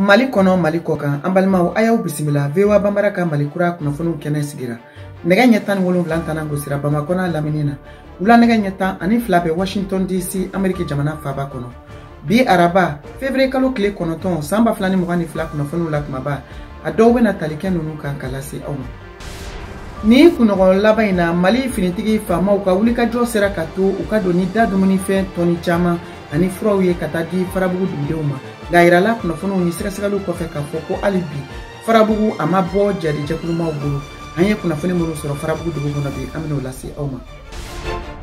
Mali kɔnɔ, Mali kɔkan, an balimaw, a y'aw bisimila VOA Bambara ka Mali kura kunnafoniw kɛnɛ sigira. Nɛgɛ ɲɛ 17 tana gosira Bamakɔ n'a lamini na. Wula nɛgɛ ɲɛ 12 bɛ Washington DC, Ameriki jamana faaba kɔnɔ. Bi araba, février kalo tile 9 san 2022 kunnafoniw la kumaba, a dɔw bɛna tali kɛ ninnu kan ka lase aw ma. Ni kunɲɔgɔn laban in na, Mali finitigi faamaw ka wulikajɔ sera ka to u ka don ni da dumunifɛn tɔni caman ani furaw ye ka taa di Farabugu dugudenw ma. Nka a yirala kunnafoniw ni sɛgɛsɛgɛliw kɔfɛ k'a fɔ ko hali bi Farabugu a ma bɔ jadijɛkulumaw bolo. An ye kunnafoni minnu sɔrɔ Farabugu dugu kɔnɔ bi, an bɛn'o lase aw ma.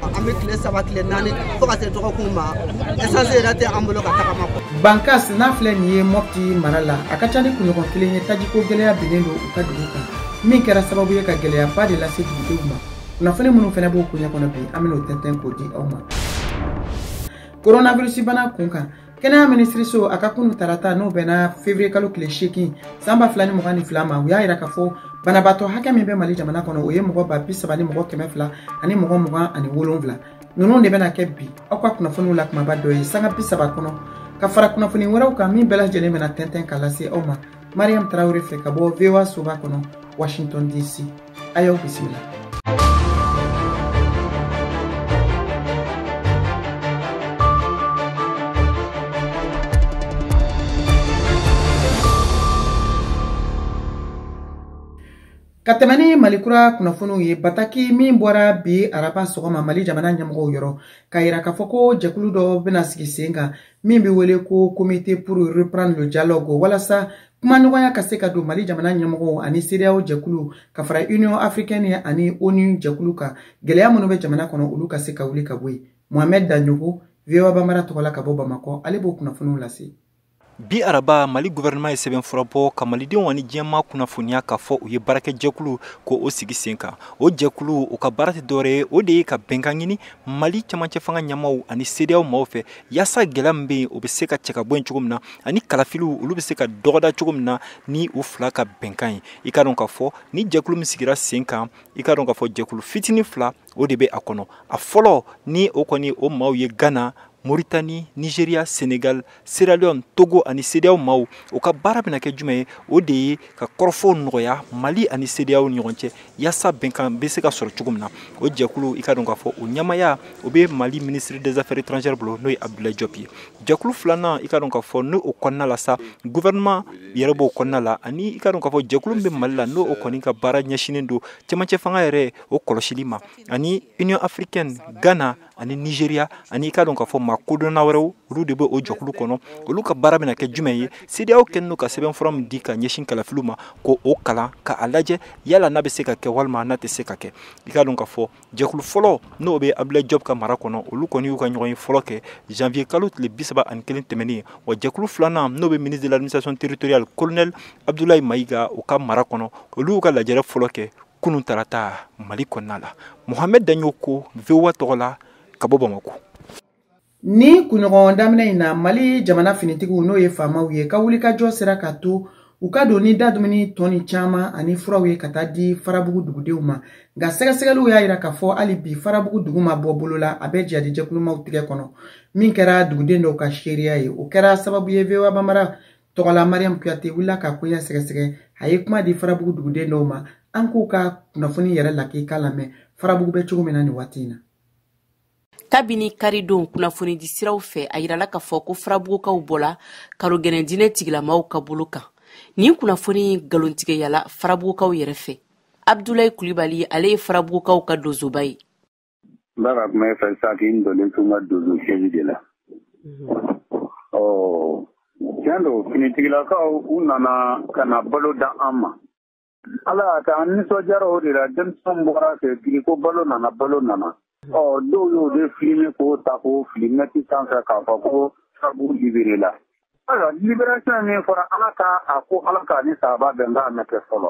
An bɛ tile 3 tile 4 fo ka se dɔgɔkun ma, essence yɛrɛ tɛ an bolo ka tagama kɔ. Bankas n'a filɛ nin ye Mopti mara la, a ka ca ni kunɲɔgɔn kelen ye tajiko gɛlɛya binnen don u ka dugu kan, min kɛra sababu ye ka gɛlɛyaba de lase dugudenw ma. Kunnafoni minnu fana b'o koɲɛ kɔnɔ bi, an bɛn'o tɛntɛn k'o di aw ma. Coronavirus bana kun kan, kɛnɛya minisiriso a ka kunu tarata n'o bɛnna février kalo tile 8 san 2022 ma, u y'a yira k'a fɔ banabaatɔ hakɛ min bɛ Mali jamana kɔnɔ, o ye mɔgɔ 30 ni 227 27. Ninnu de bɛna kɛ bi aw ka kunnafoniw la kumaba dɔ ye sanga 30 kɔnɔ, ka fara kunnafoni wɛrɛw kan min bɛɛ lajɛlen bɛna tɛntɛn ka lase aw ma Mariam Traoré fɛ ka bɔ VOA soba kɔnɔ Washington DC. A y'aw bisimila. Ka tɛmɛ ni Mali kura kunnafoniw ye, bataki min bɔra bi araba sɔgɔma Mali jamana ɲɛmɔgɔw yɔrɔ, k'a yira k'a fɔ ko jɛkulu dɔ bɛna sigi sen kan min bɛ wele ko comité pour reprendre le dialogue, walasa kumaɲɔgɔnya ka se ka don Mali jamana ɲɛmɔgɔw ani CEDEAO jɛkulu ka fara Union africaine ani ONU jɛkulu kan, gɛlɛya minnu bɛ jamana kɔnɔ olu ka se ka wuli ka bɔ yen. Mohamed Dagnoko, VOA Bambara tɔgɔ la ka bɔ Bamakɔ, ale b'o kunnafoniw lase. Bi araba, Mali gouvernement ye sɛbɛnfura bɔ ka malidenw ani diɲɛmaa kunnafoniya k'a fɔ u ye baarakɛjɛkulu ko o sigi sen kan. O jɛkulu, u ka baara tɛ dɔwɛrɛ ye, o de ye ka bɛnkan ɲini Mali camancɛ fanga ɲɛmaaw ani CEDEAO maaw fɛ, yaasa gɛlɛya min bɛ yen o bɛ se ka cɛ ka bɔ yen cogo min na, ani kalafiliw olu bɛ se ka dɔgɔda cogo min na ni u fila ka bɛnkan ye. I ka dɔn k'a fɔ ni jɛkulu min sigira sen kan, i ka dɔn k'a fɔ jɛkulu fitinin fila o de bɛ a kɔnɔ. A fɔlɔ ni o kɔni o maaw ye Ghana, Mauritanie, Nigeria, Sénégal, Sierra Leone, Togo ani CEDEAO maaw. O ka baara bɛna kɛ jumɛn ye? O de ye ka kɔrɔfɔw nɔgɔya Mali ani CEDEAO ni ɲɔgɔn cɛ, yaasa bɛnkan bɛ se ka sɔrɔ cogo min na. O jɛkulu, i ka dɔn k'a fɔ o ɲɛmaaya o bɛ Mali ministre des affaires étrangères bolo, n'o ye Abdoulaye Diop ye. Jɛkulu filanan, i ka dɔn k'a fɔ n'o kɔnɔna la sa, gouvernement yɛrɛ b'o kɔnɔna la, ani i ka dɔn k'a fɔ jɛkulu min bɛ Mali la n'o kɔni ka baara ɲɛsinnen don cɛmancɛ fanga yɛrɛ o kɔlɔsili ma, ani Union africaine, Ghana ani Nigeria, ani i ka dɔn k'a fɔ maa kodɔnna wɛrɛw, olu de bɛ o jɛkulu kɔnɔ. Olu ka baara bɛna kɛ jumɛn ye? CEDEAO kɛlen don ka sɛbɛnfura min di ka ɲɛsin kalafiliw ma, ko o kalan ka a lajɛ yala n'a bɛ se ka kɛ walima n'a tɛ se ka kɛ. I ka dɔn k'a fɔ jɛkulu fɔlɔ n'o bɛ Abdoulaye Diop ka mara kɔnɔ, olu kɔni y'u ka ɲɔgɔn ye fɔlɔ kɛ janvier kalo tile 31 tɛmɛnen. Wa jɛkulu filanan n'o bɛ ministre de l'administration territoriale colonel Abdoulaye Maïga o ka mara kɔnɔ, olu y'u ka lajɛrɛ fɔlɔ kɛ kunun tarata Mali kɔnɔna la. Mohamed Dagnoko, VOA tɔgɔ la ka bɔ Bamakɔ. Ni kunɲɔgɔn daminɛ in na, Mali jamana finitigiw n'o ye faamaw ye ka wulikajɔ sera ka to u ka don ni da dumuni tɔni caman ani furaw ye ka taa di Farabugu dugudenw ma. Nka sɛgɛsɛgɛliw y'a yira k'a fɔ hali bi Farabugu dugu ma bɔ bolo la, a bɛ jadijɛkulumaw tigɛ kɔnɔ, min kɛra duguden dɔw ka seereya ye. O kɛra sababu ye VOA Bambara tɔgɔ la Mariam Kuyate wulila ka koɲɛ sɛgɛsɛgɛ. A ye kuma di Farabugu duguden dɔw ma, an k'u ka kunnafoni yɛrɛ lakika lamɛn Farabugu bɛ cogo min na nin waati in na. Kabini karidon kunnafonidi siraw fɛ, a yirala k'a fɔ ko Farabugukaw bɔla karogɛnɛ diinɛ tigilamaw ka bolo kan. Nin kunnafoni nkalontigɛyala Farabugukaw yɛrɛ fɛ. Abdoulaye Kulibali, ale ye Farabugukaw ka donsoba ye. N b'a ka kuma e fɛ sa k'i donnen tun ka donso sɛji de la. Ɔ tiɲɛ don, finitigilakaw u nana ka na balo da an ma. Ala y'a kɛ an nisɔndiyara o de la, denmisɛnw bɔra kɛ giri ko balo nana, balo nana. Ɔ dɔw y'o de filmer k'o ta k'o fili net sanfɛ k'a fɔ ko Farabugu libéré la. Ayiwa, libération min fɔra, Ala ka a ko Ala k'a ni sahaba bɛn k'a mɛn kɛ fɔlɔ.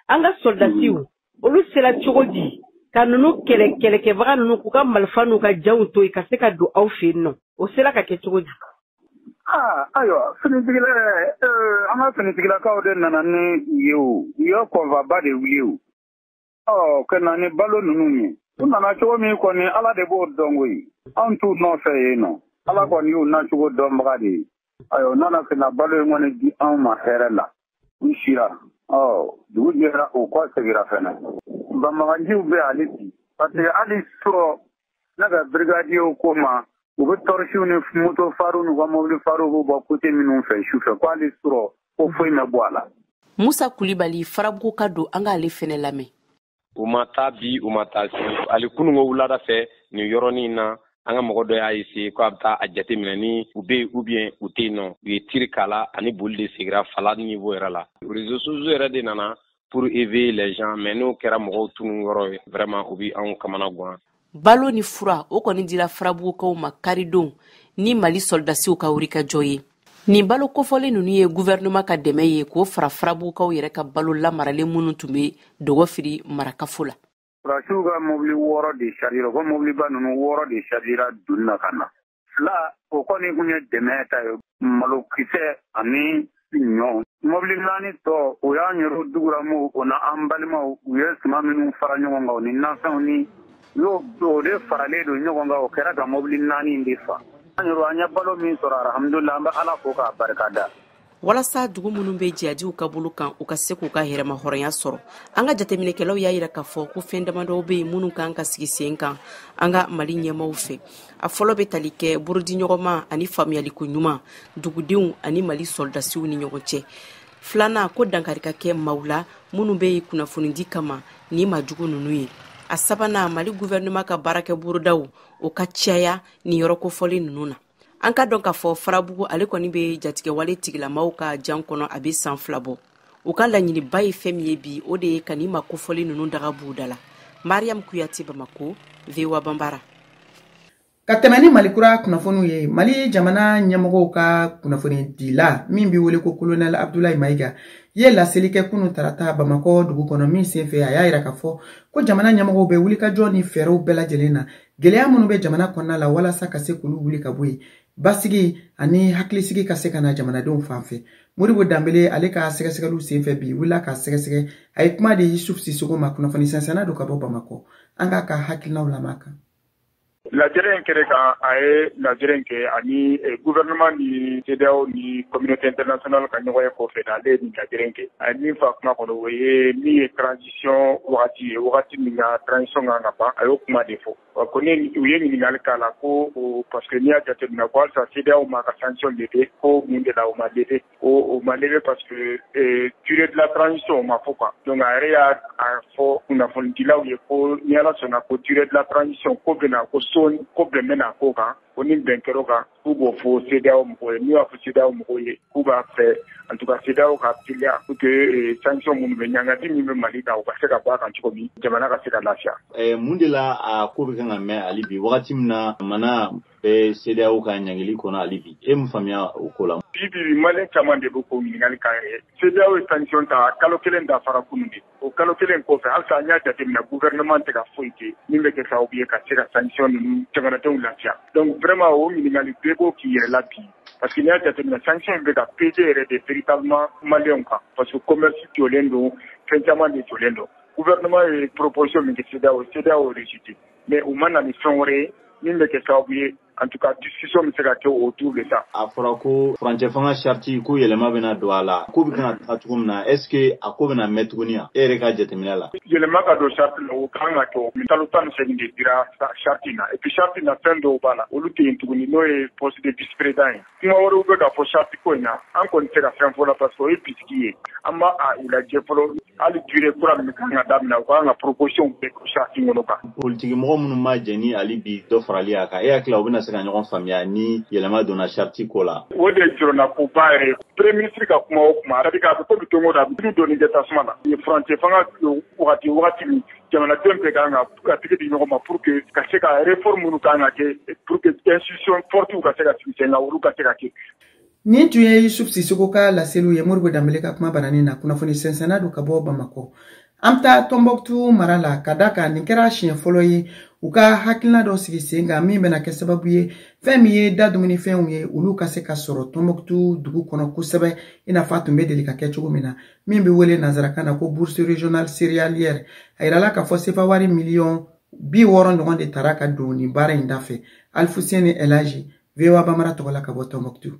An ka soldasiw, olu sera cogo di ka ninnu kɛlɛ kɛlɛkɛbaga ninnu k'u ka marifa n'u ka janw to yen ka se ka don aw fɛ yen nɔ? O sera ka kɛ cogo di? Ayiwa, finitigila, an ka finitigilakaw de nana ni u ye o, u ye kɔnfaba de wuli o. Ɔ ka na ni balo ninnu ye. U nana cogo min kɔni, Ala de b'o dɔn koyi. Anw t'u nɔfɛ yen nɔ. Ala kɔni y'u nacogo dɔnbaga de ye. Ayiwa, u nana ka na balo in kɔni di anw ma hɛrɛ la. U sira, ɔ dugu jɛra, u kɔ seginna fɛnɛ. Banbaganciw bɛ hali bi, parce que hali surɔ ne ka brigadier ko ma, u bɛ torches ni moto pharew n'u ka mobili pharew bɛ bɔ côté minnu fɛ su fɛ, ko hali surɔ ko foyi ma bɔ a la. Musa Kulibali, Farabugu ka don, an k'ale fɛnɛ lamɛn. U ma taa bi, u ma taa sini. Hali kununko wulada fɛ, nin yɔrɔnin na, an ka mɔgɔ dɔ y'a essayer ko a bɛ taa a jateminɛ ni u bɛ yen ou bien u tɛ yen nɔ. U ye tir k'a la ani boli de seginna fala niveau yɛrɛ la. Réseaux sociaux yɛrɛ de nana pour éveiller les gens, mais n'o kɛra mɔgɔw tunu yɔrɔ ye, vraiment u bɛ anw kamana gan. Balo ni fura, o kɔni dira Farabugukaw ma karidon ni Mali sɔrɔdasiw ka wulikajɔ ye. Nin balo kofɔlen ninnu ye guvɛrɛnɛma ka dɛmɛ ye k'o fara Farabugukaw yɛrɛ ka balo lamaralen minnu tun bɛ Dɔgɔfiri marakafo la. Sɔrɔdasiw ka mobili 6 de chargera, u ka mobiliba ninnu 6 de chargera doni na ka na. 2, o kɔni tun ye dɛmɛ ta ye, malokisɛ ani ɲɔ. Mobili 4 tɔ, o y'an yɛrɛ duguramow, o n'an balimaw, u ye suman minnu fara ɲɔgɔn kan, o ni nafɛnw ni u y'o o de faralen don ɲɔgɔn kan, o kɛra ka mobili 4 in de fa. An yɛrɛ, an ye balo min sɔrɔ, alhamdulilah, an bɛ Ala fo k'a barika da. Walasa dugu minnu bɛ jihadiw ka bolo kan, u ka se k'u ka hɔrɔnya sɔrɔ, an ka jateminɛkɛlaw y'a yira k'a fɔ ko fɛn damadɔw bɛ yen minnu kan ka sigi sen kan an ka Mali ɲɛmaw fɛ. A fɔlɔ bɛ tali kɛ bolodiɲɔgɔnma ani faamuyaliko ɲuman dugudenw ani Mali sɔrɔdasiw ni ɲɔgɔn cɛ. Filanan, ko dankari ka kɛ maaw la minnu bɛ yen kunnafonidi kama ni maajugu ninnu ye. A sabanan, Mali guvɛrɛnɛma ka baarakɛ bolodaw, o ka caya nin yɔrɔ kofɔlen ninnu na. An ka dɔn k'a fɔ Farabugu ale kɔni bɛ jatigɛwale tigilamaw ka jan kɔnɔ, a bɛ san 2 bɔ. U ka laɲiniba ye fɛn min ye bi, o de ye ka nin ma kofɔlen ninnu daga b'u da la. Mariam Kuyate, Bamako, VOA Banbara. Ka tɛmɛ ni Malikura kunnafoniw ye, Mali jamana ɲɛmɔgɔw ka kunnafonidila min bɛ wele ko Colonel Abdoulaye Maïga ye laseli kɛ kunu tarata Bamakɔ dugu kɔnɔ, min senfɛ a y'a yira k'a fɔ ko jamana ɲɛmɔgɔw bɛ wulikajɔ ni fɛɛrɛw bɛɛ lajɛlen na gɛlɛya minnu bɛ jamana kɔnɔna la, walasa ka se k'olu wuli ka bɔ yen, basigi ani hakilisigi ka se ka na jamanadenw fan fɛ. Modibo Danbele, ale ka sɛgɛsɛgɛliw senfɛ bi, wulila ka sɛgɛsɛgɛ. A ye kuma di Yusuf Sisoko ma, kunnafoni sɛnsɛnna don ka bɔ Bamakɔ. An k'a ka hakilinaw lamɛn a kan. Lajɛrɛ in kɛra kan, a ye lajɛrɛ in kɛ ani gouvernement ni CEDEAO ni communauté internationale ka ɲɔgɔn ye kɔfɛ, ale ye nin lajɛrɛ in kɛ. A ye min fɔ a kuma kɔnɔ, o ye min ye transition wagati ye, wagati min na transition kan ka ban, a y'o kuma de fɔ. Ko ni u ye ɲininkali k'a la ko parce que n'i y'a jateminɛ ko halisa CEDEAO ma ka sanction lever, ko mun de la o ma lever? Ko o ma lever parce que durée de la transition o ma fɔ quoi. Donc a yɛrɛ y'a fɔ kunnafonidilaw ye ko ni Ala sɔnna, ko durée de la transition ko bɛna ko so ko bɛn bɛna ko kan, ko ni bɛn kɛr'o kan, k'u b'o fɔ CEDEAO mɔgɔw ye. N'u y'a fɔ CEDEAO mɔgɔw ye k'u b'a fɛ en tout cas CEDEAO ka teliya pour que sanction minnu bɛ, ɲangati min bɛ Mali kan, o ka se ka bɔ a kan cogo min, jamana ka se ka lafiya. Mun de la a ko bɛ kan ka mɛn hali bi, wagati min na jamana bɛ CEDEAO ka ɲangili kɔnɔ hali bi? E mun faamuya o ko la? Bi bi, Malien caman de bɛ k'o ɲininkali k'an yɛrɛ ye. CEDEAO ye sanction ta, kalo 1 dafara kunun de. O kalo 1 kɔfɛ, halisa an y'a jateminɛ, gouvernement tɛ ka foyi kɛ min bɛ kɛ sababu ye ka se ka sanction ninnu jamanadenw lafiya. Donc vraiment o ɲininkali bɛɛ b'o k'i yɛrɛ la bi, parce que n'i y'a jateminɛ, sanction in bɛ ka peser yɛrɛ de véritablement Malienw kan, parce que commerce jɔlen don, fɛn caman de jɔlen don. Gouvernement ye proposition min kɛ CEDEAO, CEDEAO rejeté, mais u ma na ni fɛn wɛrɛ ye min bɛ kɛ sababu ye en tout cas discussion bɛ se ka kɛ autour de ça. A fɔra ko furancɛ fanga charte ko yɛlɛma bɛna don a la, ko bɛ kan ka taga cogo min na, est ce que a ko bɛna mɛn tuguni wa, e yɛrɛ ka jateminɛ la? Yɛlɛma ka don charte la, o kan ka kɛ. Kalo 18 de dira charte in na, et puis charte in na, fɛn dɔw b'a la, olu tɛ yen tuguni, n'o ye poste de vice président ye. Kuma wɛrɛw bɛ ka fɔ charte ko in na, an kɔni tɛ se ka fɛn fɔ la parce que o ye bisigi ye. An b'a u lajɛ fɔlɔ, hali durée kura min kan ka daminɛ, u kan ka proposition bɛɛ kɛ charte in kɔnɔ kan. Politiki mɔgɔ minnu ma jɛn ni hali bi dɔ farali a kan, e hakili la u bɛna se ka ɲɔgɔn faamuya ni yɛlɛma donna charte ko la? O de ye jɔrɔnako yɛrɛ ye. Premier ministre ka kuma o kuma, c'est à dire k'a fɔ komi don o don a bɛ tulu dɔɔni kɛ tasuma na. Nin furancɛ fanga wagati min, jamanadenw bɛɛ kan ka tɛgɛ di ɲɔgɔn ma pour que ka se ka réforme minnu kan ka kɛ pour que institution fortes ka se ka sigi sen kan, olu ka se ka kɛ. Nin tun ye Yusuf Sisoko ka laseliw ye Modibo Danbele ka kuma bananin na. Kunnafoni sɛnsɛnna don ka bɔ Bamakɔ. An bɛ taa Tɔnbɔkutu mara la, ka da kan nin kɛra siɲɛ fɔlɔ ye u ka hakilina dɔ sigi sen kan min bɛna kɛ sababu ye fɛn min ye da dumunifɛnw ye, olu ka se ka sɔrɔ Tɔnbɔkutu dugu kɔnɔ kosɛbɛ, i n'a fɔ a tun bɛ deli ka kɛ cogo min na, min bɛ wele nanzarakan na ko bourse régionale céréalière. A yirala k'a fɔ sefa wari miliyɔn 60 ɲɔgɔn de tara ka don nin baara in dafɛ. Alifuseni Elaji, VOA Bamara tɔgɔ la ka bɔ Tɔnbɔkutu.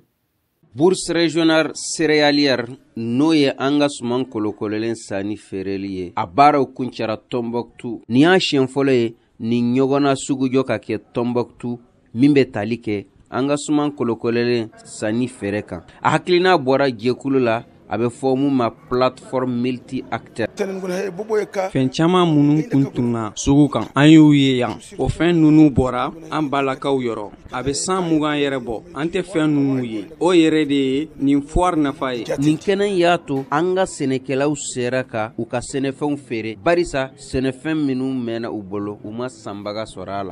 Bourse régionale céréalière n'o ye an ka suman kolokololen sanni feereli ye, a baaraw kuncɛra Tɔnbɔkutu. Nin y'a siɲɛ fɔlɔ ye nin ɲɔgɔnna sugujɔ ka kɛ Tɔnbɔkutu min bɛ tali kɛ an ka suman kolokololen sanni feere kan. A hakilina bɔra jɛkulu la, a bɛ fɔ mun ma plateforme multi acteur. Fɛn caman minnu kun tunna sugu kan, an y'u ye yan. O fɛn ninnu bɔra an balakaw yɔrɔ. A bɛ san 20 yɛrɛ bɔ, an tɛ fɛn ninnu ye. O yɛrɛ de ye nin foire nafa ye. Nin kɛnɛ y'a to an ka sɛnɛkɛlaw sera ka u ka sɛnɛfɛnw feere, barisa sɛnɛfɛn minnu mɛnna u bolo, u ma sanbaga sɔrɔ a la.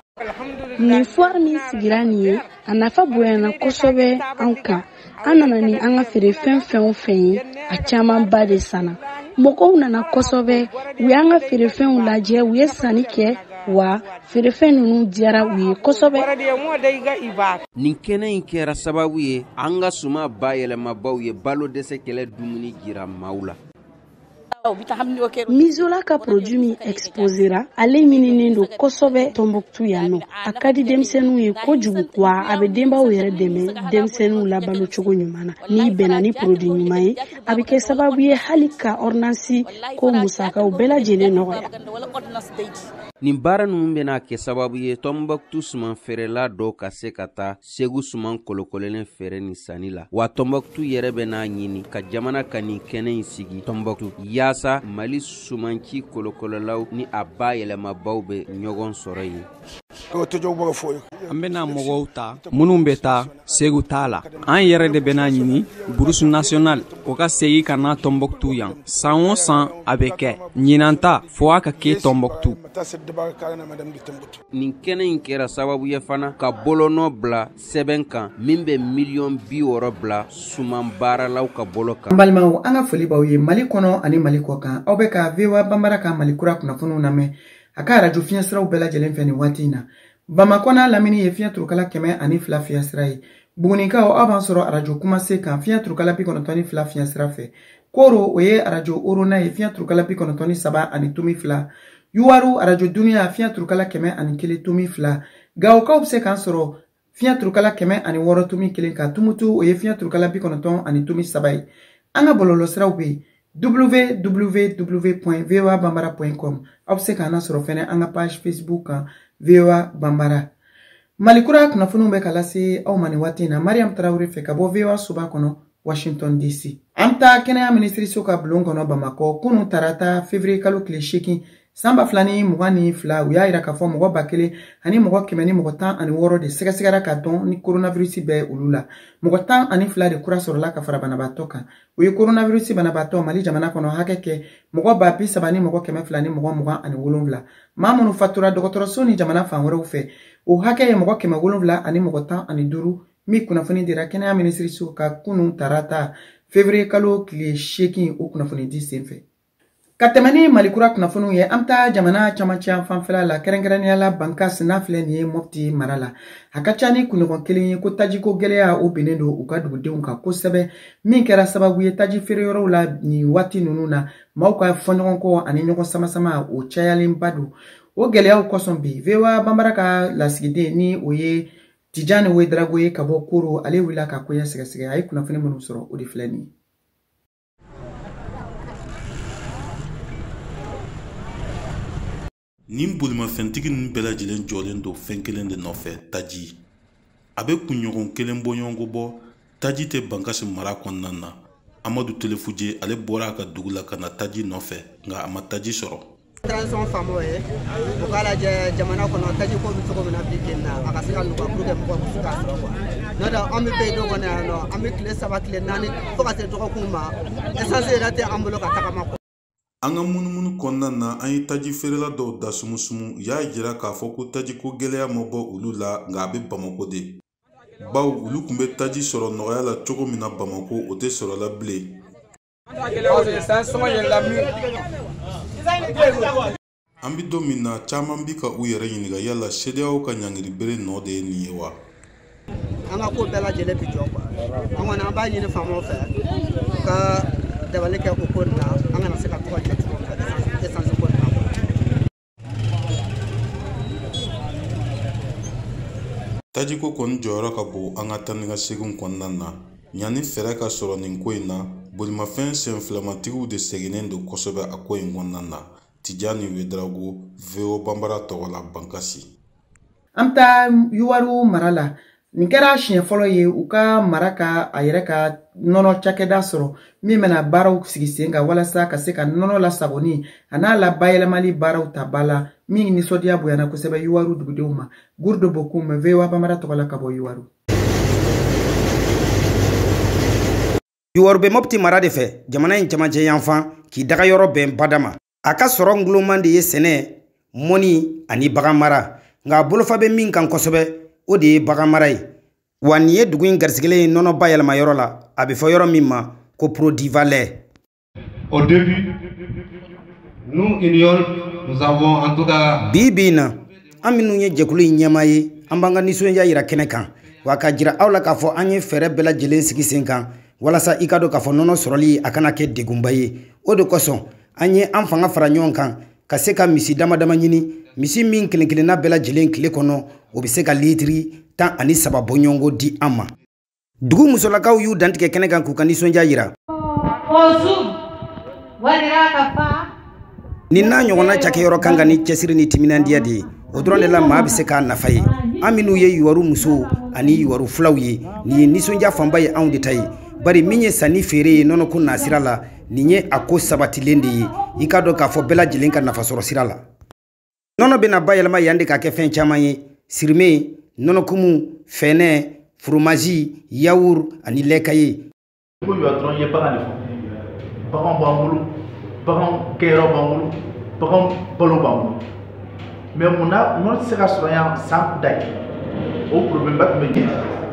Nin foire min sigira nin ye, a nafa bonyana kosɛbɛ an kan. An nana ni an ka feerefɛn fɛn o fɛn ye, a camanba de sanna. Mɔgɔw nana kosɛbɛ, u y'an ka feerefɛnw lajɛ, u ye sanni kɛ, wa feerefɛn ninnu diyara u ye kosɛbɛ. Nin kɛnɛ in kɛra sababu ye an ka suman bayɛlɛmabaw ye balo dɛsɛ kɛlɛ dumuni jira maaw la. Mizola ka produit min exposera, ale ɲininen don kosɛbɛ Tɔnbɔkutu yan nɔ. A ka di denmisɛnninw ye kojugu, wa a bɛ denbaw yɛrɛ dɛmɛ denmisɛnninw labalo cogo ɲuman na. N'i bɛnna ni produit ɲuman ye, a bɛ kɛ sababu ye hali ka ordonnance ko musakaw bɛɛ lajɛlen nɔgɔya. Nin baara ninnu bɛna kɛ sababu ye Tɔnbɔkutu suman feerela dɔw ka se ka taa Segu suman kolokololen feere ni sanni la. Wa Tɔnbɔkutu yɛrɛ bɛna ɲini ka jamana ka nin kɛnɛ in sigi Tɔnbɔkutu, yaasa Mali sumanci kolokololaw ni a bayɛlɛmabaw bɛ ɲɔgɔn sɔrɔ yen. An bɛna mɔgɔw ta minnu bɛ taa Segu t'a la. An yɛrɛ de bɛna ɲini bourse nationale o ka segin ka na Tɔnbɔkutu yan. San o san a bɛ kɛ, ɲinan ta fo a ka kɛ Tɔnbɔkutu. Nin kɛnɛ in kɛra sababu ye fana ka bolonɔ bila sɛbɛn kan min bɛ miliyɔn 60 bila suman baaralaw ka bolo kan. An balimaw, an ka foli b'aw ye Mali kɔnɔ ani Mali kɔ kan. Aw bɛ ka VOA Bambara ka Mali kura kunnafoniw lamɛn a ka arajo fiɲɛsiraw bɛɛ lajɛlen fɛ nin waati in na. Bamakɔ n'a lamini ye fiɲɛ turukala 102 fiɲɛsira ye. Bugunikaw, aw b'an sɔrɔ arajo Kumase kan fiɲɛ turukala 92 fiɲɛsira fɛ. Koro, o ye arajo Orona ye fiɲɛ turukala 93.2. Yuwaru, arajo Duniya fiɲɛ turukala 101.2. Gawokaw bɛ se k'an sɔrɔ fiɲɛ turukala 106.1 kan. Tumutu, o ye fiɲɛ turukala 90.3 ye. An ka bɔlɔlɔsiraw bɛ yen www.voabambara.com. Aw bɛ se k'an lasɔrɔ fɛnɛ an ka page Facebook kan VOA Bambara. Mali kura kunnafoniw bɛ ka lase aw ma nin waati in na Mariam Tarawele fɛ ka bɔ VOA soba kɔnɔ Washington DC. An bɛ taa kɛnɛya minisiriso ka bulon kɔnɔ Bamakɔ kunun tarata février kalo tile 8 san 2022, u y'a yira k'a fɔ mɔgɔ 1000 ani mɔgɔ 116 de sɛgɛsɛgɛra ka dɔn ni coronavirus bɛ olu la. Mɔgɔ 12 de kura sɔrɔla ka fara banabaatɔ kan. O ye coronavirus banabaatɔ Mali jamana kɔnɔ hakɛ kɛ mɔgɔ 30,227 ni mɔgɔ 227. Maa minnu fatura dɔgɔtɔrɔso ni jamana fan wɛrɛw fɛ, o hakɛ ye mɔgɔ 715 min kunnafoni dira kɛnɛya minisiriso ka kunun tarata février kalo tile 8 o kunnafoni di senfɛ. Ka tɛmɛ ni Mali kura kunnafoniw ye, an bɛ taa jamana camancɛ fanfɛla la, kɛrɛnkɛrɛnnenya la Bankas n'a filɛ nin ye Mopti mara la. A ka ca ni kunɲɔgɔn kelen ye ko tajiko gɛlɛya o binnen don u ka dugudenw kan kosɛbɛ, min kɛra sababu ye taji feereyɔrɔw la nin waati ninnu na maaw ka fɔɲɔgɔnkɔ ani ɲɔgɔn sama-sama o cayalenba don. O gɛlɛyaw kosɔn bi VOA Bambara ka lasigiden ni o ye Tijani Ouedraogo ye ka bɔ Koro, ale wulila ka koɲɛ sɛgɛsɛgɛ. A ye kunnafoni minnu sɔrɔ o de filɛ nin ye. Nin bolimafɛntigi ninnu bɛɛ lajɛlen jɔlen don fɛn kelen de nɔfɛ, taji. A bɛ kunɲɔgɔn kelen bɔɲɔgɔnko bɔ, taji tɛ Bankasi mara kɔnɔna na. Amadu Telefuje, ale bɔra a ka dugu la ka na taji nɔfɛ, nka a ma taji sɔrɔ. Transition faamaw ye, u k'a lajɛ jamana kɔnɔ taji ko bɛ cogo min na bi bi in na, a ka se ka nɔgɔya pour que mɔgɔw bɛ se k'a sɔrɔ quoi. N'o tɛ an bɛ pays dɔ kɔnɔ yan nɔ, an bɛ tile 3 tile 4 fo ka se dɔgɔkun ma, essence yɛrɛ tɛ an bolo ka tagama quoi. An ka munumunu kɔnɔna na, an ye taji feerela dɔw da sumusumu. U y'a jira k'a fɔ ko tajiko gɛlɛya ma bɔ olu la, nka a bɛ Bamakɔ de. Bawo olu tun bɛ taji sɔrɔ nɔgɔya la cogo min na Bamakɔ, o tɛ sɔrɔ la bilen. An bɛ don min na, caman bi ka u yɛrɛ ɲininka yala CEDEAO ka ɲangili bere nɔ de ye nin ye wa? An ka ko bɛɛ lajɛlen bi jɔ quoi. An kɔni an b'a ɲini faamaw fɛ u ka dabali kɛ o ko nin na, an kana se ka to ka jɔ cogo min na essence ko nin na quoi. Tajiko kɔni jɔyɔrɔ ka bon an ka taa ni ka segin kɔnɔna na. Yanni fɛɛrɛ ka sɔrɔ nin ko in na, bolimafɛn senfilamatigiw de seginnen don kosɛbɛ a ko in kɔnɔna na. Tijani Ouédraogo, VOA Bambara tɔgɔ la, Bankasi. An bɛ taa Youwarou mara la. Nin kɛra siɲɛ fɔlɔ ye u ka mara ka a yɛrɛ ka nɔnɔ cakɛda sɔrɔ min bɛna baaraw sigi sen kan walasa ka se ka nɔnɔ lasagoni a n'a la bayɛlɛmali baaraw ta ba la, min nisɔndiya bonyana kosɛbɛ Youwarou dugudenw ma. Gourdo Bokum, VOA Bambara tɔgɔ la ka bɔ Youwarou. Youwarou bɛ Mopti mara de fɛ jamana in cɛmancɛ yanfan k'i daga yɔrɔ bɛn bada ma. A ka sɔrɔ nguloman de ye sɛnɛ, mɔni ani bagan mara, nka a bolofa bɛ min kan kosɛbɛ o de ye bagan mara ye. Wa nin ye dugu in garisigɛlen ye nɔnɔ bayɛlɛma yɔrɔ la, a bɛ fɔ yɔrɔ min ma ko Prodivalais. Au début, nous, Union, nous avons en tout cas. Bi bi in na, an minnu ye jɛkulu in ɲɛmaa ye, an b'an ka nisɔndiya yira kɛnɛ kan, wa k'a jira aw la k'a fɔ an ye fɛɛrɛ bɛɛ lajɛlen sigi sen kan walasa i ka dɔn k'a fɔ nɔnɔ sɔrɔli a kana kɛ degunba ye. O de kosɔn an ye an fanga fara ɲɔgɔn kan ka se ka misi dama dama ɲini, misi min kelen kelenna bɛɛ lajɛlen tile kɔnɔ o bɛ se ka litiri 13 bɔɲɔgɔnko di an ma. Dugu musolakaw y'u dantigɛ kɛnɛ kan k'u ka nisɔndiya yira. Nin n'a ɲɔgɔnna cakɛyɔrɔ kan ka ni cɛsiri ni timinandiya de ye, o dɔrɔn de la maa bɛ se k'a nafa ye. An minnu ye Youwarou musow ani Youwarou filaw ye, nin ye nisɔndiya fanba ye anw de ta ye. Bari min ye sanni feere ye nɔnɔko nasira la, nin ye a ko sabatilen de ye, i k'a dɔn k'a fɔ bɛɛ lajɛlen ka nafasɔrɔ sira la. Nɔnɔ bɛna bayɛlɛma yan de k'a kɛ fɛn caman ye: sirime, nɔnɔkumu, fɛnɛ, foromazi, yawuru ani lɛkaye. Ko Youwarou dɔrɔn ye bagan de fɔ, bagan b'an bolo, bagan kɛyɔrɔ b'an bolo, bagan balo b'an bolo, mais munna nɔnɔ tɛ se ka sɔrɔ yan san da ye? O problème ba tun bɛ yen.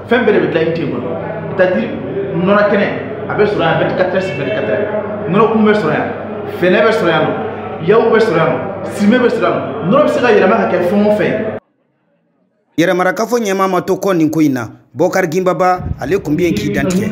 Fɛn bɛɛ de bɛ dilan unité kɔnɔ, c'est-à-dire nɔnɔ kɛnɛ a bɛ sɔrɔ yan 24 heures sur 24 heures, nɔnɔ kun bɛ sɔrɔ yan, fɛnɛ bɛ sɔrɔ yan nɔ, yawu bɛ sɔrɔ yan nɔ, sirime bɛ sɔrɔ yan nɔ, nɔnɔ bɛ se ka yɛlɛma ka kɛ fɛn o fɛn ye. Yɛrɛmarakafo ɲɛmaa ma to kɔ nin ko in na. Bɔkari Ginbaba ale tun bɛ yen k'i dantigɛ.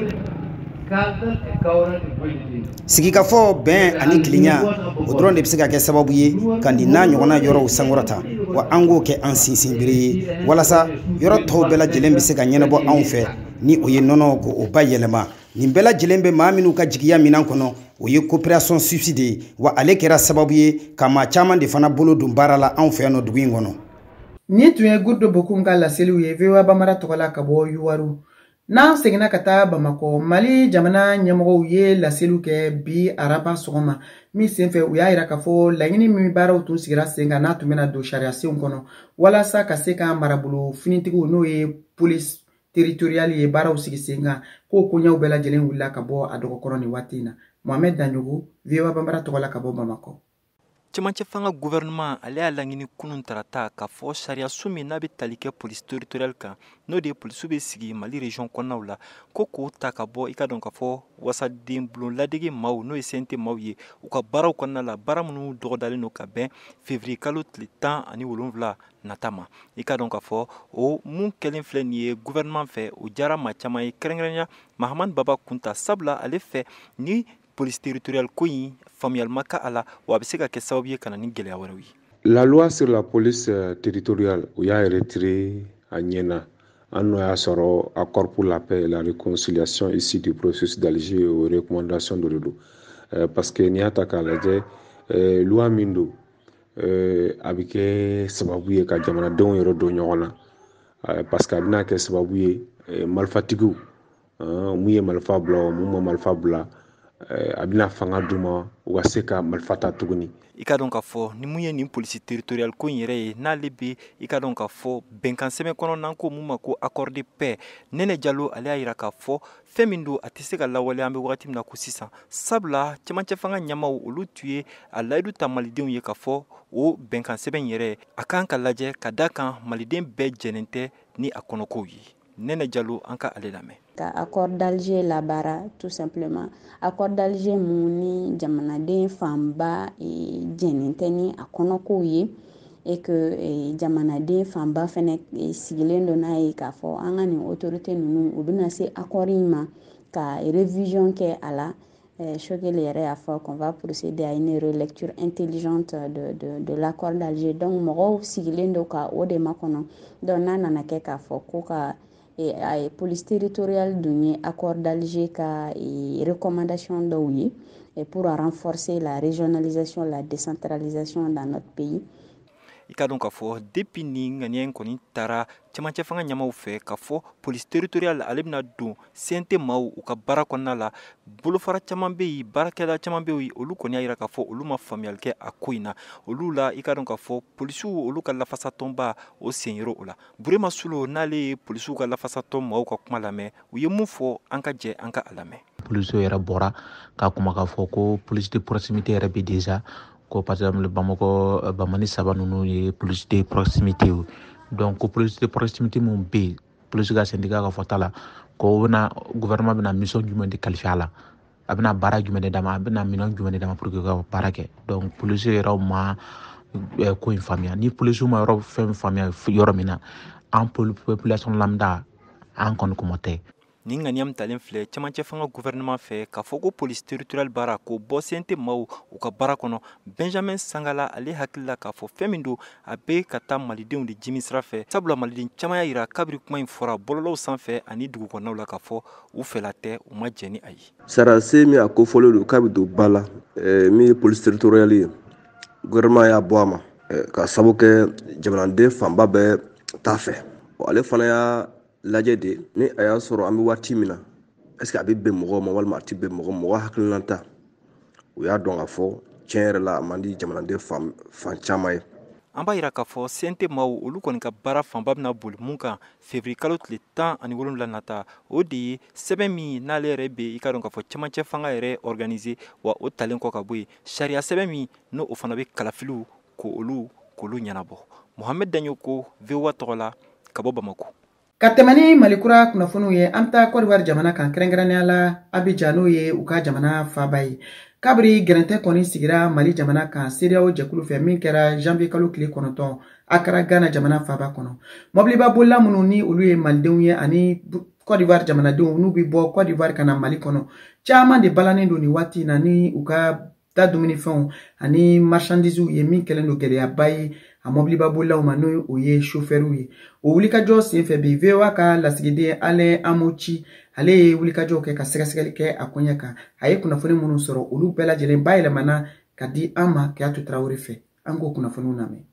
Sigikafɔ, bɛn ani kilenya, o dɔrɔn de bɛ se ka kɛ sababu ye ka nin n'a ɲɔgɔnna yɔrɔw sankɔrɔta, wa an k'o kɛ an sinsinbere ye walasa yɔrɔ tɔw bɛɛ lajɛlen bɛ se ka ɲɛnabɔ anw fɛ, ni o ye nɔnɔ k'o bayɛlɛma. Nin bɛɛ lajɛlen bɛ maa minnu ka jigiya minan kɔnɔ, o ye coopération suisse de ye, wa ale kɛra sababu ye ka maa caman de fana bolo don baara la anw fɛ yan nɔ dugu in kɔnɔ. Nin tun ye Gourdo Bokum ka laseliw ye VOA Bambara tɔgɔ la ka bɔ Youwarou. N'an seginna ka taa Bamakɔ, Mali jamana ɲɛmɔgɔw ye laseliw kɛ bi araba sɔgɔma min senfɛ u y'a yira k'a fɔ laɲini min baaraw tun sigira sen kan n'a tun bɛna don sariyasenw kɔnɔ walasa ka se ka marabolo finitigiw n'o ye police territoriale ye baaraw sigi sen kan, k'o koɲɛw bɛɛ lajɛlen wulila ka bɔ a dɔgɔkɔrɔ nin waati in na. Mohamed Danjogo, VOA Bambara tɔgɔ la ka bɔ Bamakɔ. Cɛmancɛ fanga gouvernement ale y'a laɲini kunun tarata k'a fɔ sariyasun min n'a bɛ tali kɛ police territoriale kan, n'o de ye polisiw bɛ sigi Mali région kɔnɔnaw la, ko k'o ta ka bɔ i ka dɔn k'a fɔ wasaden bulon ladege maaw n'o ye CNT maaw ye u ka baaraw kɔnɔna la, baara minnu dɔgɔdalen don ka bɛn février kalo tile 17 nata ma. I ka dɔn k'a fɔ o mun kɛlen filɛ nin ye gouvernement fɛ, o diyara maa caman ye, kɛrɛnkɛrɛnnenya Mahamani Baba Kunta, sabula ale fɛ ni police territoriale ko in faamuyali ma k'a la, wa a bɛ se ka kɛ sababu ye ka na ni gɛlɛya wɛrɛw ye. La loi sur la police territoriale, u y'a retiré a ɲɛna. An n'o y'a sɔrɔ accord pour la paix et la réconciliation ici du processus d'Alger o recommandation dɔ de don. Parce que n'i y'a ta k'a lajɛ, loi min don, a bɛ kɛ sababu ye ka jamanadenw yɛrɛ don ɲɔgɔn na, parce que a bɛna kɛ sababu ye marifatigiw, mun ye marifa bila o mun ma marifa bila, a bɛna fanga d'u ma u ka se ka marifa ta tuguni. I ka dɔn k'a fɔ ni mun ye nin police territoriale ko in yɛrɛ ye, n'ale bɛ i ka dɔn k'a fɔ bɛnkan sɛbɛn kɔnɔ n'an ko mun ma ko accord de paix, Nɛnɛ Jalo ale y'a yira k'a fɔ fɛn min don a tɛ se ka lawaleya an bɛ wagati min na ko sisan, sabula cɛmancɛ fanga ɲɛmaaw olu tun ye a layidu ta malidenw ye k'a fɔ o bɛnkan sɛbɛn yɛrɛ a kan ka lajɛ ka da kan maliden bɛɛ jɛnnen tɛ ni a kɔnɔkow ye. Nɛnɛ Jalo, an ka ale lamɛn. Ka accord d'Alger labaara tout simplement. Accord d'Alger mun ni jamanaden fanba jɛnnen tɛ ni a kɔnɔkow ye, et que jamanaden fanba fɛnɛ sigilen don n'a ye k'a fɔ an ka nin autorité ninnu u bɛna se accord in ma ka révision kɛ a la. Choguel yɛrɛ y'a fɔ qu'on va procéder à une relecture intelligente de l'accord d'Alger. Donc mɔgɔw sigilen don ka o de makɔnɔ. Donc n'a nana kɛ k'a fɔ ko ka Police territoriale dun ye accord d'Alger ka recommandation dɔw ye pour renforcer la régionalisation, la décentralisation dans notre pays. I ka dɔn k'a fɔ depuis ni ŋaniya in kɔni taara cɛmancɛ fanga ɲɛmaw fɛ k'a fɔ police territoriale ale bɛna don CNT maaw u ka baara kɔnɔna la, bolofara caman bɛ yen, baarakɛla caman bɛ yen, olu kɔni y'a yira k'a fɔ olu ma faamuyali kɛ a ko in na. Olu la, i ka dɔn k'a fɔ polisiw olu ka lafasatɔnba o sen yer'o o la. Burema Sulo n'ale ye polisiw ka lafasatɔn maaw ka kuma lamɛn, u ye mun fɔ, an ka jɛ an ka a lamɛn. Polisiw yɛrɛ bɔra ka kuma k'a fɔ ko police de proximité yɛrɛ bɛ déjà, ko par exemple Bamakɔ Bamani saba ninnu ye police de proximité ye. Donc ko police de proximité mun bɛ yen, police ka syndicat ka fɔta la, ko bɛna gouvernement bɛna mission jumɛn de kalifa a la, a bɛna baara jumɛn de d'a ma, a bɛna minɛn jumɛn de d'a ma pour que ka baara kɛ. Donc police yɛrɛ ma ko in faamuya. Ni police ma yɔrɔ fɛn faamuya yɔrɔ min na, an population lambda an kɔni kuma tɛ. Nin ŋaniya min talen filɛ cɛmancɛ fanga gouvernement fɛ k'a fɔ ko police territoriale baara k'o bɔ CNT maaw u ka baara kɔnɔ, Benjamin Sangala ale hakili la k'a fɔ fɛn min don, a bɛ ka taa malidenw de jimi sira fɛ, sabula maliden caman y'a yira kabiri kuma in fɔra bɔlɔlɔw sanfɛ ani dugu kɔnɔnaw la k'a fɔ u fɛla tɛ, u ma jɛn ni a ye. Sarase min a kofɔlen don k'a bɛ don ba la, min ye police territoriale ye, gouvernement y'a bɔ a ma ka sababu kɛ jamanaden fanba bɛɛ t'a fɛ. Ale fana y'a lajɛ de ni a y'a sɔrɔ an bɛ waati min na, est ce que a bɛ bɛn mɔgɔw ma walima a tɛ bɛn mɔgɔ mɔgɔ hakilina ta. O y'a dɔn k'a fɔ tiɲɛ yɛrɛ la a man di jamanaden fan caman ye. An b'a yira k'a fɔ CNT maaw olu kɔni ka baara fanba bɛna boli mun kan février kalo tile 17 nata, o de ye sɛbɛn min n'ale yɛrɛ bɛ i ka dɔn k'a fɔ cɛmancɛ fanga yɛrɛ organiser, wa o talen kɔ ka bɔ yen, sariya sɛbɛn min n'o o fana bɛ kalafiliw k'olu ɲɛnabɔ. Mohamed Dagnoko, VOA tɔgɔ la ka bɔ Bamako. Ka tɛmɛ ni Malikura kunnafoniw ye, an bɛ taa Côte d'Ivoire jamana kan, kɛrɛnkɛrɛnnenya la Abidjan, n'o ye u ka jamana faaba ye. Kabiri gɛrɛntɛ kɔni sigira Mali jamana kan CEDEAO jɛkulu fɛ min kɛra janvier kalo tile 9 Accra, Ghana jamana faaba kɔnɔ. Mɔbiliba bolila minnu ni olu ye malidenw ye ani Côte d'Ivoire jamanadenw n'u bɛ bɔ Côte d'Ivoire ka na Mali kɔnɔ, caman de balannen don nin waati in na ni u ka ta dumunifɛnw ani marchandises ye, min kɛlen don gɛlɛyaba ye a mɔbiliba bolilaw ma, n'o o ye chauffeurw ye. O wulikajɔ senfɛ bi, VOA ka lasigiden Alain Amochi ale ye wulikajɔw kɛ ka sɛgɛsɛgɛli kɛ a koɲɛ kan. A ye kunnafoni minnu sɔrɔ, olu bɛɛ lajɛlen bayɛlɛmana ka di an ma Kiyatu Tarawele fɛ. An k'o kunnafoniw lamɛn.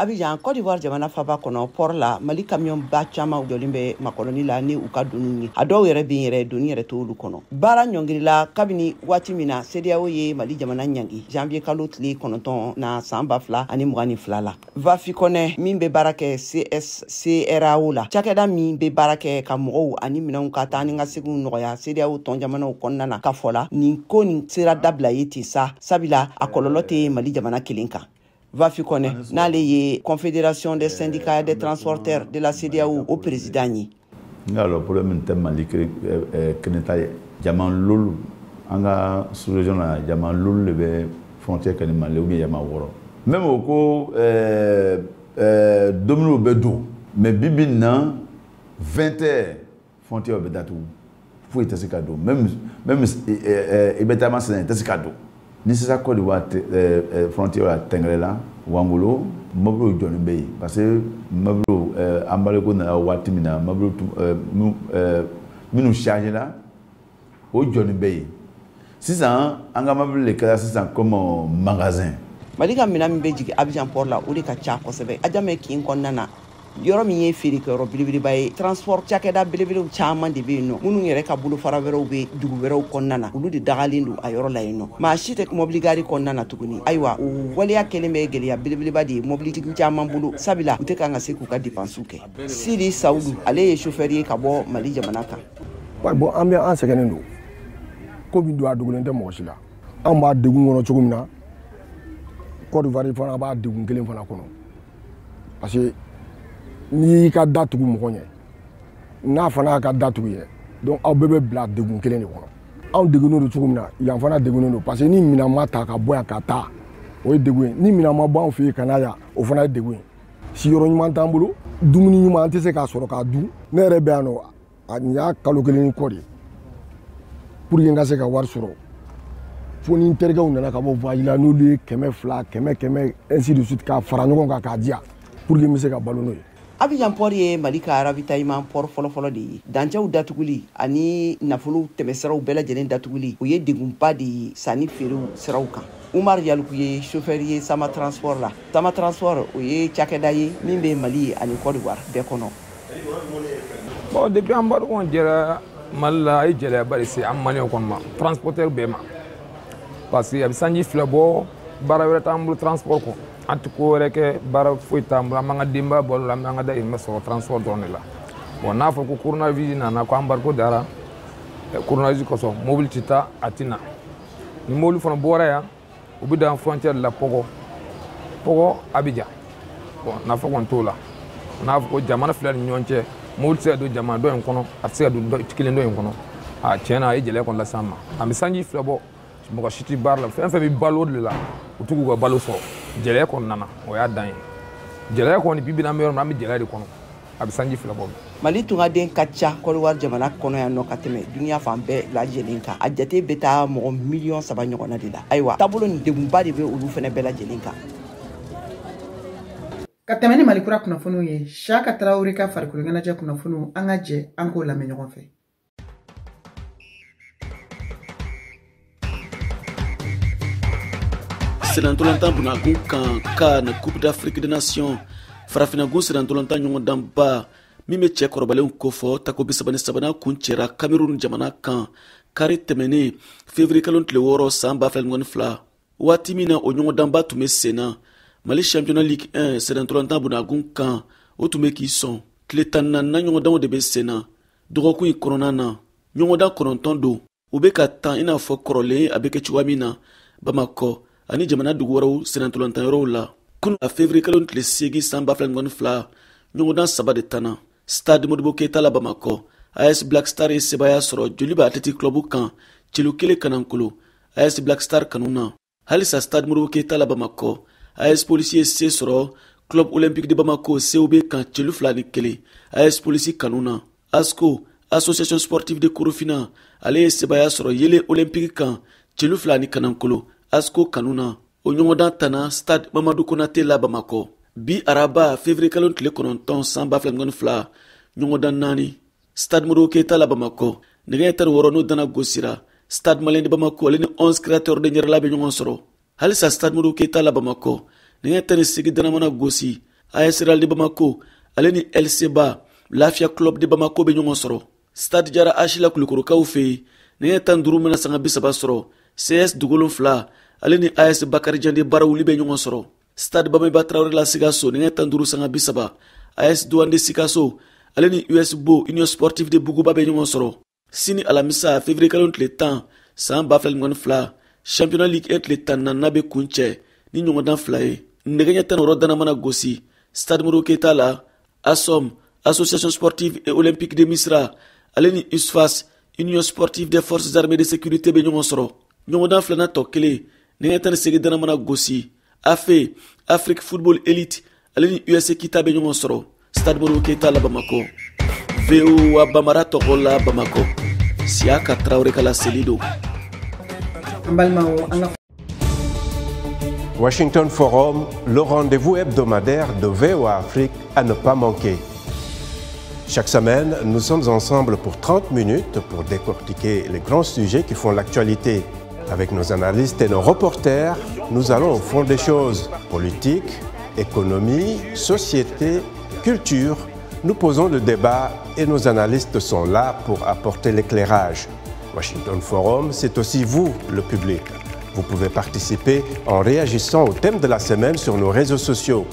Abidjan, Côte d'Ivoire jamana faba kɔnɔ, port la, Mali camion ba caman jɔlen bɛ makɔnɔni la ni u ka doniw ye. A dɔw yɛrɛ bɛ yɛrɛ doni yɛrɛ t'olu kɔnɔ. Baara ɲɔngirila kabini waati min na CEDEAO ye Mali jamana ɲangi janvier kalo tile 9 na san 2022 la. Vafi Kɔnɛ min bɛ baara kɛ CSCRAO la, cakɛda min bɛ baara kɛ ka mɔgɔw ani minɛnw ka taa ni ka seginw nɔgɔya CEDEAO tɔn jamanaw kɔnɔna na, ka fɔ la nin ko nin sera dabila ye ten sa, sabula a kɔlɔlɔ tɛ Mali jamana kelen kan. Vafi Kɔnɛ n'ale ye Confédération des syndicats des transporteurs de la CEDEAO o président ye. N ka lɔ problème tɛ Mali kelen ta ye. Jama lolu an ka sous-région na, jama lolu de bɛ frontière kɛ ni Mali ou bien jama 6. Même o ko dumuniw bɛ don, mais bi bi in na 20 heures frontière bɛ datugu, foyi tɛ se ka don, même i bɛ taama sisan i tɛ se ka don. Ni sisan Côte d'Ivoire frontière la Tɛngɛrɛla, Wangolo, mobiliw jɔlen bɛ yen parce que mobiliw embargo nana waati min na, mobiliw minnu chargé la, o jɔlen bɛ yen. Sisan an ka mobili de kɛra sisan comme magasin. Mali ka minɛn min bɛ jigin Abidjan port la, o de ka ca kosɛbɛ. Adjamé kin kɔnɔna na, yɔrɔ min ye feerekɛyɔrɔ belebeleba ye, transport cakɛda belebelew caman de bɛ yen nɔ, minnu yɛrɛ ka bolofara wɛrɛw bɛ dugu wɛrɛw kɔnɔna na, olu de dagalen don a yɔrɔ la yen nɔ. Maa si tɛ mobili gari kɔnɔna na tuguni. Ayiwa, o waleya kɛlen bɛ gɛlɛya belebeleba de ye mobilitigi caman bolo, sabula u tɛ kan ka se k'u ka dépenses kɛ. Sidi Sawudu, ale ye chauffeur ye ka bɔ Mali jamana kan. Bon, an bɛ an sɛgɛnnen don, ko min don a dogolen tɛ mɔgɔ si la. An b'a degun kɔnɔ cogo min na, Côte d'Ivoire fana b'a degun kelen fana kɔnɔ, parce que n'i y'i ka da tugu mɔgɔ ɲɛ, n'a fana y'a ka da tugu yɛ, donc aw bɛɛ bɛ bila degun kelen de kɔnɔ. Anw degunnen don cogo min na, yan fana degunnen don, parce que ni minɛn ma ta ka bɔ yan ka taa, o ye degun ye. Ni minɛn ma bɔ anw fɛ yen ka na yan, o fana ye degun ye. Siyɔrɔ ɲuman t'an bolo, dumuni ɲuman an tɛ se k'a sɔrɔ k'a dun. Ne yɛrɛ bɛ yan nɔ, nin y'a kalo kelen ni kɔ de ye, pour que n ka se ka wari sɔrɔ. Fo ni n terikɛw nana ka bɔ voyage la, n'olu ye 200, 100, 100 ainsi de suite k'a fara ɲɔgɔn kan k'a di yan, pour que n bɛ se ka balo n'o ye. Abidjan port ye Mali ka ravitaillement port fɔlɔfɔlɔ de ye. Dancɛw datuguli ani nafolo tɛmɛsiraw bɛɛ lajɛlen datuguli, o ye degunba de ye sanni feerew siraw kan. Umar Yaliku ye chauffeur ye Sama Transport la. Sama Transport, o ye cakɛda ye min bɛ Mali ani Côte d'Ivoire bɛɛ kɔnɔ. Bon, depuis embargo jɛra Mali la, a ye gɛlɛyaba de se an maliyɛnw kɔni ma, transporteur bɛɛ ma, parce que a bɛ sanji 2 bɔ, baara wɛrɛ t'an bolo transport kɔ. An tɛ ko wɛrɛ kɛ, baara foyi t'an bolo. An b'an ka denbaya balo la, an b'an ka dahirimɛ sɔrɔ transport dɔrɔn de la. Bon, n'a fɔ ko coronavirus nana, ko embargo dara coronavirus kosɔn, mobili tɛ taa, a tɛ na. Ni mobili fana bɔra yan, u bɛ dan frontière la Pɔgɔ, Pɔgɔ Abidjan. Bon, nafa kɔni t'o la. N'a fɔ ko jamana 2 ni ɲɔgɔn cɛ, mobili tɛ se ka don jamana dɔ in kɔnɔ, a tɛ se ka don kelen dɔ in kɔnɔ. A tiɲɛ na, a ye gɛlɛya kɔni lase an ma. An bɛ sanji 2 bɔ, mɔgɔ si tɛ baara la. Fɛn fɛn bɛ balo de la, u t'u k'u ka balo sɔrɔ. Gɛlɛya kɔni nana, o y'a dan ye. Gɛlɛya kɔni, bi bi in na, an bɛ yɔrɔ min na, an bɛ gɛlɛya de kɔnɔ. A bɛ sanji 2 bɔ. Mali tungaden ka ca Côte d'Ivoire jamana kɔnɔ yan nɔ ka tɛmɛ duniya fan bɛɛ lajɛlen kan. A jate bɛ taa mɔgɔ 3 miliyɔn ɲɔgɔnna de la. Ayiwa, taabolo nin, degunba de bɛ olu fana bɛɛ lajɛlen kan. Ka tɛmɛ ni Mali kura kunnafoniw ye, Siaka Traoré ka farikolo ɲɛnajɛ kunnafoniw, an ka jɛ an k'o lamɛn ɲɔgɔn fɛ. Senantolantan bunakun kan, CAN, Coupe d'Afrique des Nations, farafinagun senantolantan ɲɔgɔndanba min bɛ cɛ kɔrɔbalenw kofɔ, tako 33nan kun cɛra Cameroun jamana kan kari tɛmɛnen, février kalo tile 6 san 2022. Waati min na o ɲɔgɔndanba tun bɛ sen na, Mali championnat Ligue 1 senantolantan bunakun kan, o tun bɛ k'i sɔn. Tile 14nan ɲɔgɔndanw de bɛ sen na dɔgɔkun in kɔnɔna na. Ɲɔgɔndan 9 don, u bɛ ka tan i n'a fɔ kɔrɔlen a bɛ kɛ cogoya min na Bamakɔ ani jamana dugu wɛrɛw senantolantanyɔrɔw la. Kunu a février kalo tile 8 san 2022, ɲɔgɔndan 3 de tanna Stade Modibo Keita la Bamakɔ. AS Black Star ye sebaaya sɔrɔ Joliba Athletic Club kan celu 1 kanankolo, AS Black Star kanu na. Halisa Stade Modibo Keita la Bamakɔ, AS Police ye se sɔrɔ Club Olympique de Bamako COB kan celu 2-1, AS Police kanu na. ASCO, Association Sportive de Korofina, ale ye sebaaya sɔrɔ Yele Olympique kan celu 2 ni kanankolo, ASCO kanu na. O ɲɔgɔndan tanna Stade Mamadou Konate la Bamakɔ. Bi araba février kalo tile 9 san 2022, ɲɔgɔndan 4 Stade Modibo Keita la Bamakɔ. Nɛgɛ 16 n'o dana gosira, Stade Malien de Bamako ale ni 11 créateurs de Ɲɛrɛla bɛ ɲɔgɔn sɔrɔ. Halisa Stade Modibo Keita la Bamakɔ, nɛgɛ 18 dana mana gosi, AS Real de Bamako ale ni LCBA Lafia Club de Bamako bɛ ɲɔgɔn sɔrɔ. Stade Jara H la Kulukorokaw fɛ yen, nɛgɛ 15 mana sanga 30 sɔrɔ, CS Dugolon 2 ale ni AS Bakarijan de Barawuli bɛ ɲɔgɔn sɔrɔ. Stade Bameba Traoré la Sikaso, nɛgɛ 15 sanga 30, AS Douane de Sikaso ale ni US Bo Union Sportive de Buguba bɛ ɲɔgɔn sɔrɔ. Sini alamisa février kalo tile 10 san 2022, championnat Ligue 1 tile 14nan bɛ kun cɛ ni ɲɔgɔndan 2 ye. Nɛgɛ ɲɛ 16 dana mana gosi, Stade Modibo Keita la, ASOM, Association Sportive et Olympique de Misra, ale ni USFAS, Union Sportive des Forces Armées de Sécurité bɛ ɲɔgɔn sɔrɔ. Ɲɔgɔndan filanan tɔ kelen, nɛgɛ 18 dana mana gosi, AFE, Afrique Football Elite, ale ni USA Kita bɛ ɲɔgɔn sɔrɔ Stade Modibo Keita la Bamakɔ. VOA Bambara tɔgɔ la Bamakɔ, Siaka Traoré ka laseli don. An balimaw, an ka Washington Forum, le rendez-vous hebdomadaire de VOA Afrique à ne pas manquer. Chaque semaine, nous sommes ensemble pour 30 minutes pour décortiquer les grands sujets qui font l'actualité. Avec nos analystes et nos reporters, nous allons au fond des choses. Politique, économie, société, culture. Nous posons le débat et nos analystes sont là pour apporter l'éclairage. Washington Forum, c'est aussi vous, le public. Vous pouvez participer en réagissant au thème de la semaine sur nos réseaux sociaux.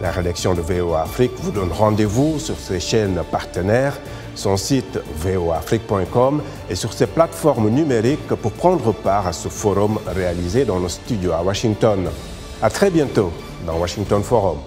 La rédaction de VOA Afrique vous donne rendez-vous sur ses chaînes partenaires, son site voaafrique.com et sur ses plateformes numériques pour prendre part à ce forum réalisé dans nos studios à Washington. À très bientôt dans Washington Forum.